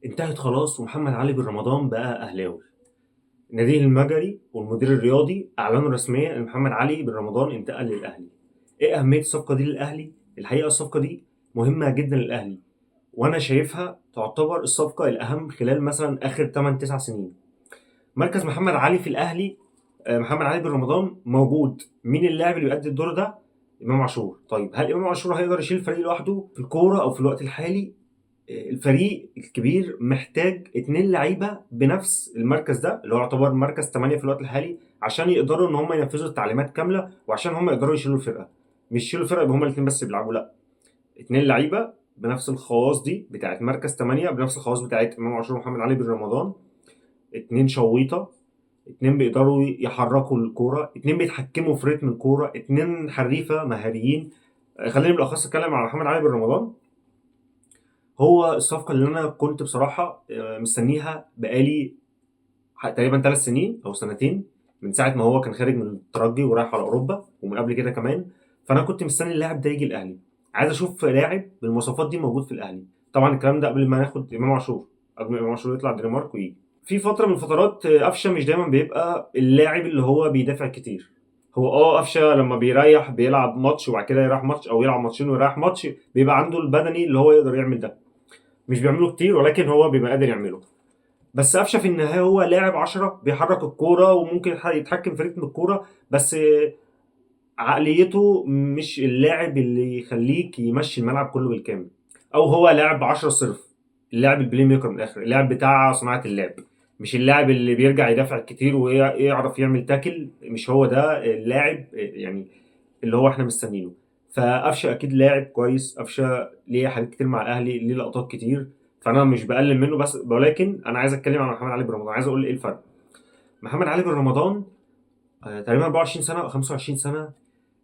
انتهت خلاص، ومحمد علي بن رمضان بقى اهلاوي. نادي المجري والمدير الرياضي اعلنوا رسميا ان محمد علي بن رمضان انتقل للاهلي. ايه اهمية الصفقة دي للاهلي؟ الحقيقة الصفقة دي مهمة جدا للاهلي، وانا شايفها تعتبر الصفقة الاهم خلال مثلا اخر 8 9 سنين. مركز محمد علي في الاهلي، محمد علي بن رمضان موجود. مين اللاعب اللي بيأدي الدور ده؟ امام عاشور. طيب هل امام عاشور هيقدر يشيل الفريق لوحده في الكورة او في الوقت الحالي؟ الفريق الكبير محتاج 2 لعيبة بنفس المركز ده اللي هو يعتبر مركز 8 في الوقت الحالي، عشان يقدروا ان هم ينفذوا التعليمات كاملة، وعشان هم يقدروا يشيلوا الفرقة. مش يشيلوا الفرقة يبقى هم الاثنين بس بيلعبوا، لا، 2 لعيبة بنفس الخواص دي بتاعت مركز 8، بنفس الخواص بتاعت امام عاشور ومحمد علي بن رمضان. 2 شويطه، 2 بيقدروا يحركوا الكورة، 2 بيتحكموا في رتم الكورة، 2 حريفه مهاريين. خليني بالاخص اتكلم على محمد علي بن رمضان. هو الصفقة اللي انا كنت بصراحة مستنيها بقالي تقريبا 3 سنين او سنتين، من ساعة ما هو كان خارج من الترجي ورايح على اوروبا، ومن قبل كده كمان. فانا كنت مستني اللاعب ده يجي الاهلي، عايز اشوف لاعب بالمواصفات دي موجود في الاهلي. طبعا الكلام ده قبل ما ناخد امام عاشور، قبل ما امام عاشور يطلع الدنمارك ويجي. في فترة من الفترات قفشه مش دايما بيبقى اللاعب اللي هو بيدافع كتير. هو قفشه لما بيريح بيلعب ماتش وبعد كده يريح ماتش، او يلعب ماتشين ويريح ماتش، بيبقى عنده البدني اللي هو يقدر يعمل ده. مش بيعمله كتير، ولكن هو بيبقى قادر يعمله. بس قفشه في النهاية هو لاعب 10 بيحرك الكورة وممكن يتحكم في رتم الكورة، بس عقليته مش اللاعب اللي يخليك يمشي الملعب كله بالكامل. او هو لاعب 10 صرف، اللاعب ال playmaker من الاخر، اللاعب بتاع صناعة اللعب، مش اللاعب اللي بيرجع يدافع كتير ويعرف يعمل tackle. مش هو ده اللاعب يعني اللي هو احنا مستنينه. فقفشه اكيد لاعب كويس، قفشه ليه حاجات كتير مع الاهلي، ليه لقطات كتير، فانا مش بقلل منه، بس ولكن انا عايز اتكلم عن محمد علي بن رمضان. عايز اقول ايه الفرق. محمد علي بن رمضان تقريبا 24 سنة او 25 سنة.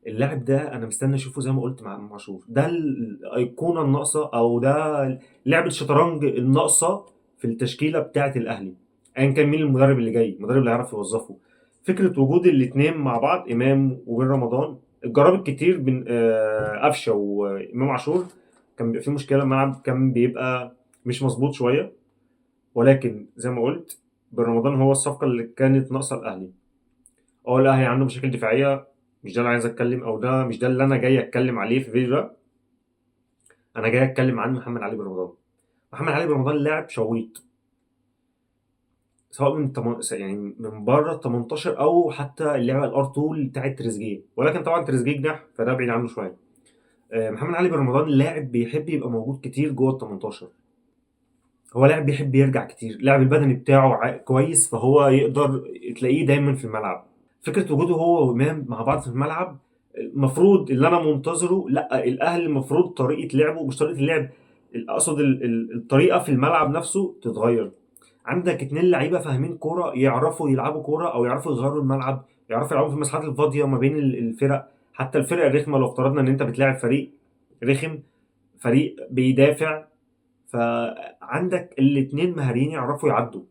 اللاعب ده انا مستني اشوفه زي ما قلت مع امام عاشور. ده الايقونه الناقصة، او ده لعبه الشطرنج الناقصة في التشكيلة بتاعه الاهلي، ايا كان مين المدرب اللي جاي، المدرب اللي هيعرف يوظفه. فكرة وجود الاثنين مع بعض، امام وبن رمضان، اتجربت كتير بين قفشه وامام عاشور، كان بيبقى في مشكلة، الملعب كان بيبقى مش مظبوط شوية، ولكن زي ما قلت بن رمضان هو الصفقة اللي كانت ناقصه الاهلي. الاهلي عنده مشاكل دفاعية، مش ده اللي عايز اتكلم، او ده مش ده اللي انا جاي اتكلم عليه في الفيديو ده. انا جاي اتكلم عن محمد علي بن رمضان. محمد علي بن رمضان لاعب شويط، سواء من يعني من بره ال 18 او حتى اللعبة الار 2 بتاعت تريزيجيه، ولكن طبعا تريزيجيه جناح فده بعيد عنه شوية. محمد علي بن رمضان لاعب بيحب يبقى موجود كتير جوه ال 18، هو لاعب بيحب يرجع كتير، لاعب البدني بتاعه كويس، فهو يقدر تلاقيه دايما في الملعب. فكرة وجوده هو وامام مع بعض في الملعب، المفروض اللي انا منتظره، لا الاهلي المفروض طريقه لعبه، مش طريقه اللعب، اقصد الطريقة في الملعب نفسه تتغير. عندك 2 لعيبة فاهمين كورة، يعرفوا يلعبوا كورة، او يعرفوا يغيروا الملعب، يعرفوا يلعبوا في المساحات الفاضيه ما بين الفرق، حتى الفرق الرخمه. لو افترضنا ان انت بتلاعب فريق رخم، فريق بيدافع، فعندك الاثنين مهاريين يعرفوا يعدوا.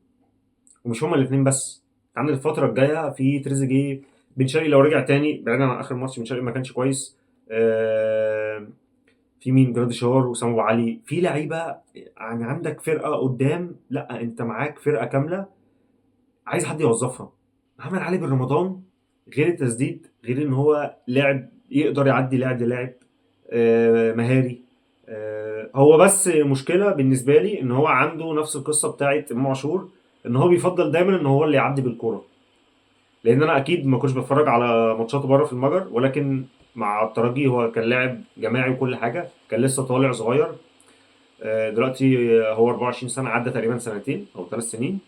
ومش هما الاثنين بس، عندك الفترة الجاية في تريزيجيه، بن شرقي لو رجع تاني بعيدا عن اخر ماتش بن شرقي ما كانش كويس، في مين، جراديشار وسام ابو علي، في لعيبة. يعني عندك فرقه قدام، لا انت معاك فرقه كاملة عايز حد يوظفها. محمد علي بن رمضان غير التسديد، غير ان هو لاعب يقدر يعدي لاعب للاعب، مهاري. هو بس مشكلة بالنسبة لي ان هو عنده نفس القصة بتاعت امام عاشور، ان هو بيفضل دايما ان هو اللي يعدي بالكورة. لان انا اكيد ما كنتش بتفرج على ماتشاته بره في المجر، ولكن مع الترجي هو كان لاعب جماعي وكل حاجة، كان لسه طالع صغير. دلوقتي هو 24 سنة، عدى تقريبا سنتين او 3 سنين.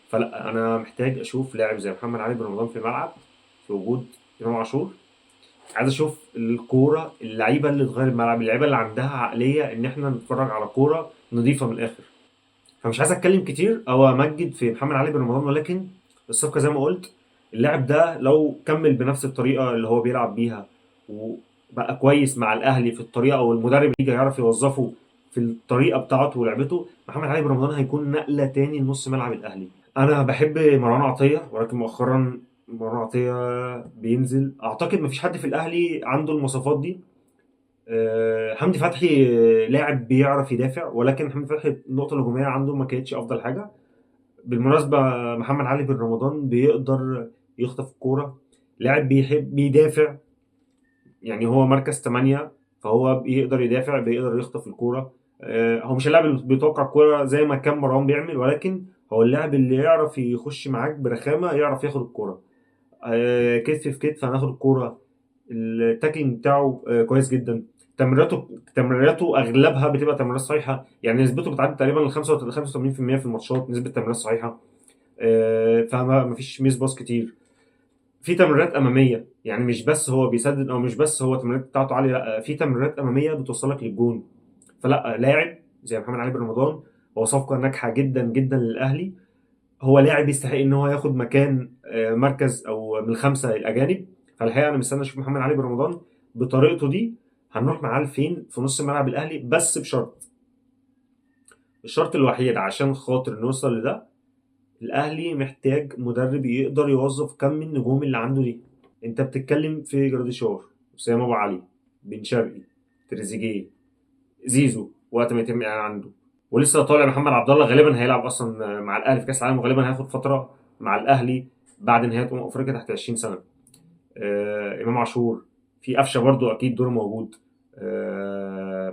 فلا انا محتاج اشوف لاعب زي محمد علي بن رمضان في الملعب في وجود امام عاشور. عايز اشوف الكورة، اللعيبة اللي تغير الملعب، اللعيبة اللي عندها عقلية ان احنا نتفرج على كورة نظيفة من الاخر. فمش عايز اتكلم كتير او امجد في محمد علي بن رمضان، ولكن الصفقة زي ما قلت، اللاعب ده لو كمل بنفس الطريقة اللي هو بيلعب بيها وبقى كويس مع الاهلي في الطريقة، او المدرب يجي يعرف يوظفه في الطريقة بتاعته ولعبته، محمد علي بن رمضان هيكون نقله تاني لنص ملعب الاهلي. انا بحب مروان عطية، ولكن مؤخرا مروان عطية بينزل، اعتقد مفيش حد في الاهلي عنده المواصفات دي. حمدي فتحي لاعب بيعرف يدافع، ولكن حمدي فتحي النقطة الهجومية عنده ما كانتش افضل حاجة. بالمناسبة محمد علي بن رمضان بيقدر يخطف الكورة، لاعب بيحب بيدافع، يعني هو مركز 8 فهو بيقدر يدافع، بيقدر يخطف الكورة. هو مش اللاعب اللي بيتوقع الكورة زي ما كان مروان بيعمل، ولكن هو اللاعب اللي يعرف يخش معاك برخامه، يعرف ياخد الكورة، كتف في كتف هناخد الكورة. ال tackling بتاعه كويس جدا، تمريراته اغلبها بتبقى تمريرات صحيحه، يعني نسبته بتعدي تقريبا ل 85% في الماتشات نسبه تمريرات صحيحه. فما فيش miss pass كتير، في تمريرات امامية، يعني مش بس هو بيسدد او مش بس هو التمريرات بتاعته عالية، لا في تمريرات امامية بتوصلك للجون. فلا لاعب زي محمد علي بن رمضان هو صفقة ناجحة جدا جدا للاهلي، هو لاعب يستحق ان هو ياخد مكان مركز او من الخمسة الاجانب. فالحقيقة انا مستني اشوف محمد علي بن رمضان بطريقته دي هنروح معاه لفين في نص ملعب الاهلي، بس بشرط، الشرط الوحيد عشان خاطر نوصل لده، الاهلي محتاج مدرب يقدر يوظف كم من النجوم اللي عنده دي. انت بتتكلم في جراديشار، وسام ابو علي، بن شرقي، تريزيجيه، زيزو وقت ما يتم الاعلان عنده، ولسه طالع محمد عبد الله غالبا هيلعب اصلا مع الاهلي في كاس العالم، وغالبا هياخد فترة مع الاهلي بعد نهاية افريقيا تحت 20 سنة. امام عاشور، في قفشه برضو اكيد دوره موجود،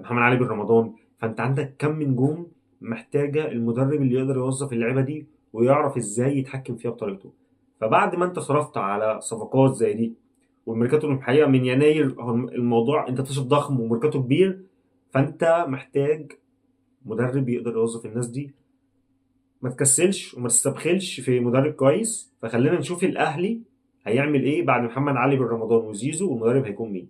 محمد علي بن رمضان. فانت عندك كم نجوم محتاجه المدرب اللي يقدر يوظف اللعيبة دي ويعرف ازاي يتحكم فيها بطريقته. فبعد ما انت صرفت على صفقات زي دي، والميركاتو الحقيقة من يناير هو الموضوع انت تصرف ضخم وميركاتو كبير، فانت محتاج مدرب يقدر يوظف الناس دي. ما تكسلش وما تستبخلش في مدرب كويس. فخلينا نشوف الاهلي هيعمل ايه بعد محمد علي بن رمضان وزيزو، والمدرب هيكون مين.